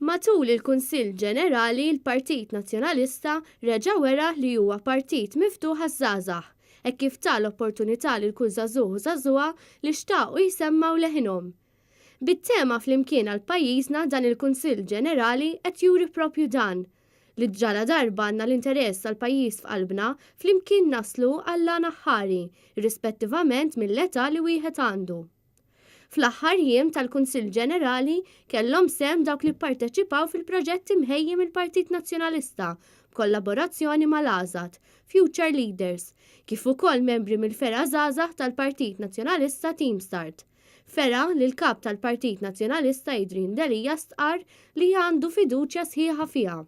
Matul il-Kunsill Ġenerali l-Partit Nazzjonalista reġa' wera li huwa partit miftuħ għaż-żgħażagħ, hekk kif ta l-opportunità lil kull żagħżugħ u żagħżugħa li xtaqu jsemmgħu leħinhom. Bit-tema Flimkien għal Pajjiżna dan il-Kunsill Ġenerali qed juri proprju dan, li ġaladarba għandna l-interess tal-pajjiż f'qalbna, flimkien naslu għall-għan aħħari, irrispettivament mill-età li wieħed għandu. Fl-aħħar jiem tal-Kunsill Ġenerali kellhom sehem dawk li pparteċipaw fil-proġett imħejji mill-Partit Nazzjonalista b'kollaborazzjoni mal-AŻAD, Future Leaders, kif ukoll membri mill-fergħa żgħażagħ tal-Partit Nazzjonalista Teamstart. Fergħa li l-Kap tal-Partit Nazzjonalista Adrian Delia stqarr li għandu fiduċja sħiħa fiha.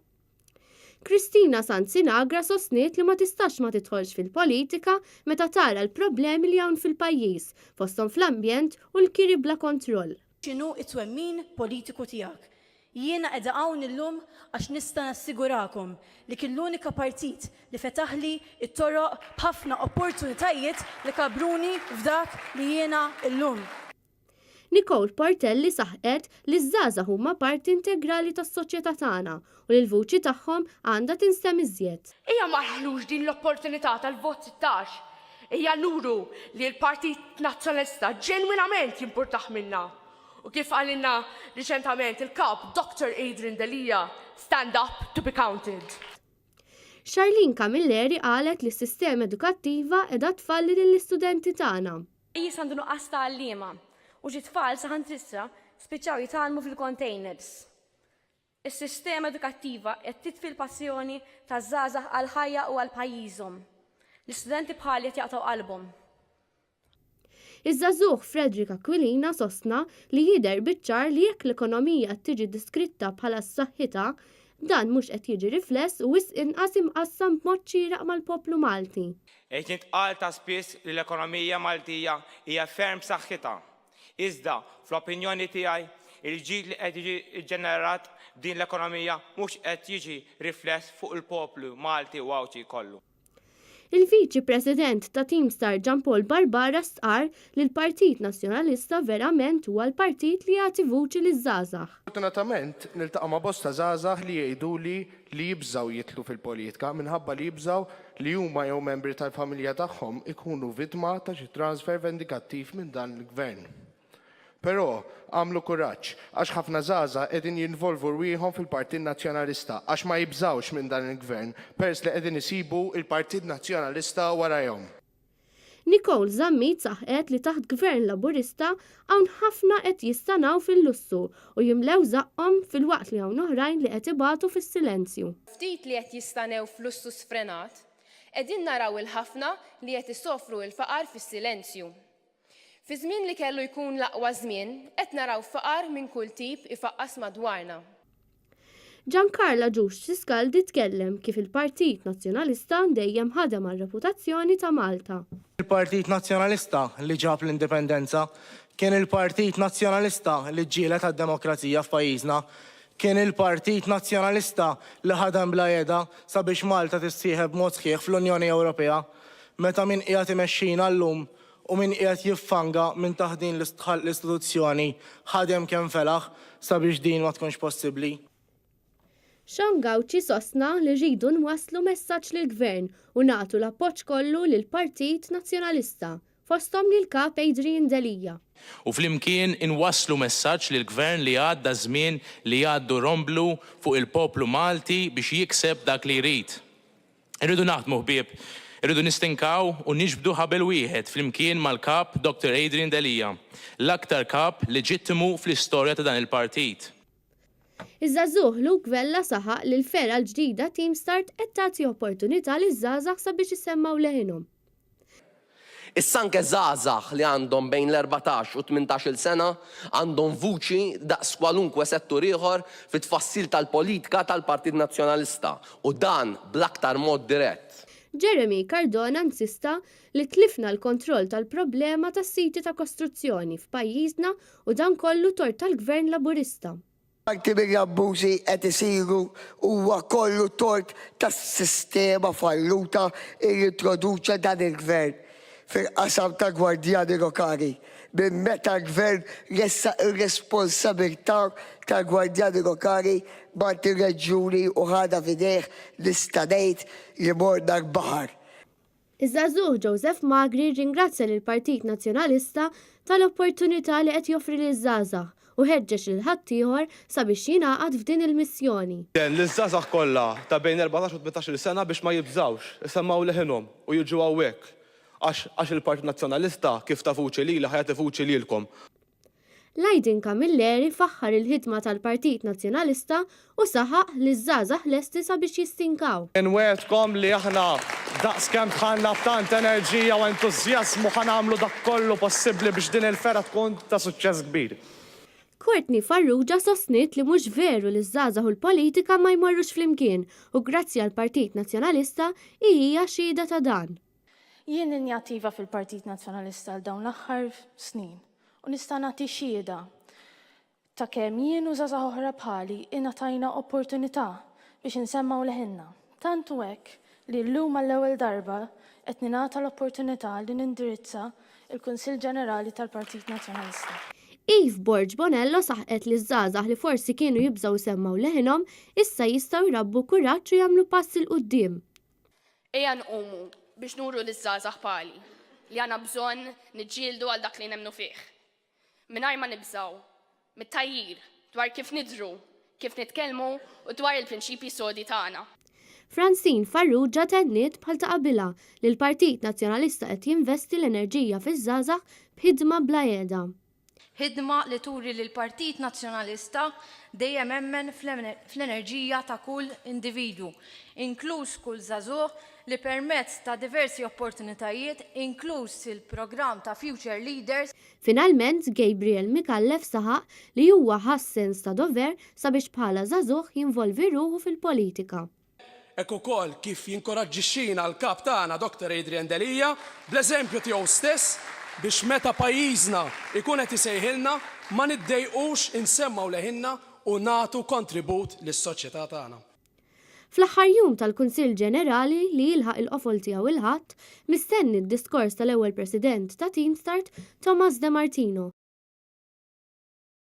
Christina Sant Sinagra sostniet li ma tistax ma tidħolx fil-politika meta tara l-problemi li hawn fil-pajjiż, fosthom fl-ambjent u l-kiri bla kontroll. X'inhu t-twemmin politiku tiegħek? Jiena qiegħda hawn illum għax nista' nassigurakom li kien l-unika partit li fetaħli t-toroq b'ħafna opportunitajiet li kabbruni f'dak li jiena llum. Nicole Portelli saħqet li ż-żgħażagħ huma parti integrali tas-soċjetà tagħna u li l-vuċi tagħhom għandha tinstemm iżjed. Ejja ma nħallux din l-opportunità tal-vot 16. Ejja nuru li l-Partit Nazzjonalista ġenwinament jimpurtah minna U kif qalilna riċentament il-Kap Doctor Adrian Delia, stand up to be counted. Charlene Camilleri qalet li s-sistema edukattiva qiegħda tfalli lill-istudenti tagħna. Pajjiż għandu nuqqas ta' għalliema u xi tfal saħansitra spiċċaw jitgħallmu fil-containers. Is-sistema edukattiva qed titfi l-passjoni taż-żgħażagħ għall-ħajja u għal pajjiżhom. L-istudenti bħali qed jaqtgħu qalbhom. Iż-żagħżugħ Frederick Aquilina sostna li jidher biċ-ċar li jekk l-ekonomija qed tiġi diskritta bħala saħħitha, dan mhux qed jiġi rifless u wisq inqas imqassam b'mod xieraq mal-poplu Malti. Qed jintqal ta' spiss li l-ekonomija Maltija hija ferm b'saħħitha. Iżda, fl-opinjoni tiegħi, il-ġid li qed jiġi ġġenerat b'din l-ekonomija mhux qed jiġi rifless fuq il-poplu Malti u Għawdxi kollu. Il-Viċi President ta' Teamstar Jean Paul Barbara stqarr li l-Partit Nazzjonalista verament huwa l-partit li jagħti vuċi liż-żgħażagħ. Fortunatament niltaqa' ma' bosta żgħażagħ li jgħiduli li jibżgħu jidħlu fil-politika minħabba li jibżgħu li huma jew membri tal-familja tagħhom ikunu vittma ta' xi transfer vendikattiv minn dan il-Gvern. Però, agħmlu kuraġġ, għax ħafna żgħażagħ qegħdin jinvolvu rwieħhom fil-Partit Nazzjonalista għax ma jibżgħux minn dan il-Gvern peress li qegħdin isibu il-Partit Nazzjonalista warajhom. Nicole Zammit saħqet li taħt Gvern Laburista hawn ħafna qed jistanaw fil-lussu u jimlew żaqqhom filwaqt li hawn oħrajn li qed ibatu fis-silenzju. Ftit li qed jistanew f'lussu sfrenat, qegħdin naraw il-ħafna li qed isofru il-faqar fis-silenzju. Fi żmien li kellu jkun l-aqwa żmien, qed naraw faqar minn kull tip ifaqqas madwarna. Giancarlo Agius Ciscaldi tkellem kif il-Partit Nazzjonalista dejjem ħadem għar-reputazzjoni ta' Malta. Il-Partit Nazzjonalista li ġab l-Indipendenza. Kien il-Partit Nazzjonalista li ġġieled għad-demokrazija f'pajjiżna. Kien il-Partit Nazzjonalista li ħadem bla heda sabiex Malta tissieħeb b'mod sħiħ fl-Unjoni Ewropea. Meta min qiegħed imexxina llum u min qiegħed jiffanga minn taħt din l-istituzzjoni ħadem kemm felaħ sabiex din ma tkunx possibbli. Sean Gauci sostna li rridu nwasslu messaġġ lill-Gvern u nagħtu l-appoġġ kollu lill-Partit Nazzjonalista, fosthom lill-Kap Adrian Delia. U flimkien inwasslu messaġġ lill-Gvern li għadda ż-żmien li jgħaddu romblu fuq il-poplu Malti biex jikseb dak li jrid. Irridu naħdmu ħbieb, irridu nistinkaw u niġbdu ħabel wieħed flimkien mal-Kap Doctor Adrian Delia, l-aktar Kap leġittimu fl-istorja ta' dan il-partit. Iż-żagħżugħ Luke Vella saħaq li l-fergħa l-ġdida Teamstart qed tagħti opportunità liż-żgħażagħ sabiex isemmgħu leħinhom. Issa anke żgħażagħ li għandhom bejn l-erbatax u t-tmintax-il sena għandhom vuċi daqs kwalunkwe settur ieħor fit-tfassil tal-politika tal-Partit Nazzjonalista u dan bl-aktar mod dirett. Jeremy Cardona insista li tlifna l-kontroll tal-problema tas-siti ta' kostruzzjoni f'pajjiżna u dan kollu tort tal-Gvern Laburista. Parti mill-abbużi qed isiru huwa kollu tort tas-sistema falluta li introduċa dan il-Gvern fil-qasam tal-gwardjani lokali. Minn meta l-Gvern ressaq ir-responsabilità tal-gwardjani lokali m'għand ir-reġjuni u ħadha f'idejh nista' ngħid li morna l-baħar. Iż-żagħżugħ Joseph Magri rringrazzja lill-Partit Nazzjonalista tal-opportunità li qed joffri liż-żgħażagħ u ħeġġeġ lil ħaddieħor sabiex jingħaqad f'din il-missjoni. Liż-żgħażagħ kollha ta' bejn 14 u 18-il sena biex ma jibżgħux, isemmgħu leħinhom u jiġu hawnhekk. Għax għax il-Partit Nazzjonalista kif ta vuċi lili ħa jagħti vuċi lilkom. Lydon Camilleri faħħar il-ħidma tal-Partit Nazzjonalista u saħaq li ż-żgħażagħ lesti sabiex jistinkaw. Inwegħedkom li aħna daqs kemm dħalna b'tant enerġija u entużjażmu ħa nagħmlu dak kollu possibbli biex din il-fergħa tkun ta' suċċess kbir. Courtney Farrugia sostniet li mhux veru li ż-żgħażagħ u l-politika ma jmorrux flimkien u grazzi għall-Partit Nazzjonalista hi hija xhieda ta' dan. Jien ilni attiva fil-Partit Nazzjonalista għal dawn l-aħħar snin u nista' nagħti xhieda ta' kemm jien u żgħażagħ oħra bħali ingħatajna opportunità biex insemmgħu leħinna. Tant hu hekk li llum għall-ewwel darba qed ningħata l-opportunità li nindirizza l-Kunsill Ġenerali tal-Partit Nazzjonalista. Eve Borg Bonello saħqet li ż-żgħażagħ li forsi kienu jibżgħu jsemmgħu leħinhom issa jistgħu jrabbu kuraġġ u jagħmlu pass 'il quddiem. Ejja nqumu biex nuru liż-żgħażagħ bħali li għandna bżonn niġġieldu għal dak li nemmnu fih. Mingħajr ma nibżgħu mit-tgħajjir dwar kif nidhru, kif nitkellmu u dwar il-prinċipji sodi tagħna. Francine Farrugia tenniet bħal ta' qabilha li l-Partit Nazzjonalista qed jinvesti l-enerġija fiż-żgħażagħ b'ħidma bla qiegħda. Ħidma li turi li l-Partit Nazzjonalista dejjem emmen fl-enerġija ta' kull individwu, inkluż kull żagħżugħ li permezz ta' diversi opportunitajiet, inkluż il-programm ta' Future Leaders, Finalment, Gabriel Micallef saħaq li huwa ħass sens ta' dover sabiex bħala żagħżugħ jinvolvi ruħu fil-politika. Hekk ukoll kif jinkoraġġixxina l-Kap tagħna Dr Adrian Delia bl-eżempju tiegħu stess biex meta pajjiżna jkun qed isejħilna ma niddejqux insemmgħu leħinna u nagħtu kontribut lis-soċjetà tagħna. Fl-aħħar jum tal-Kunsill Ġenerali li jilħaq il-qofol tiegħu il-Ħadd, mistenni d-diskors tal-ewwel President ta' Teamstart, Thomas De Martino.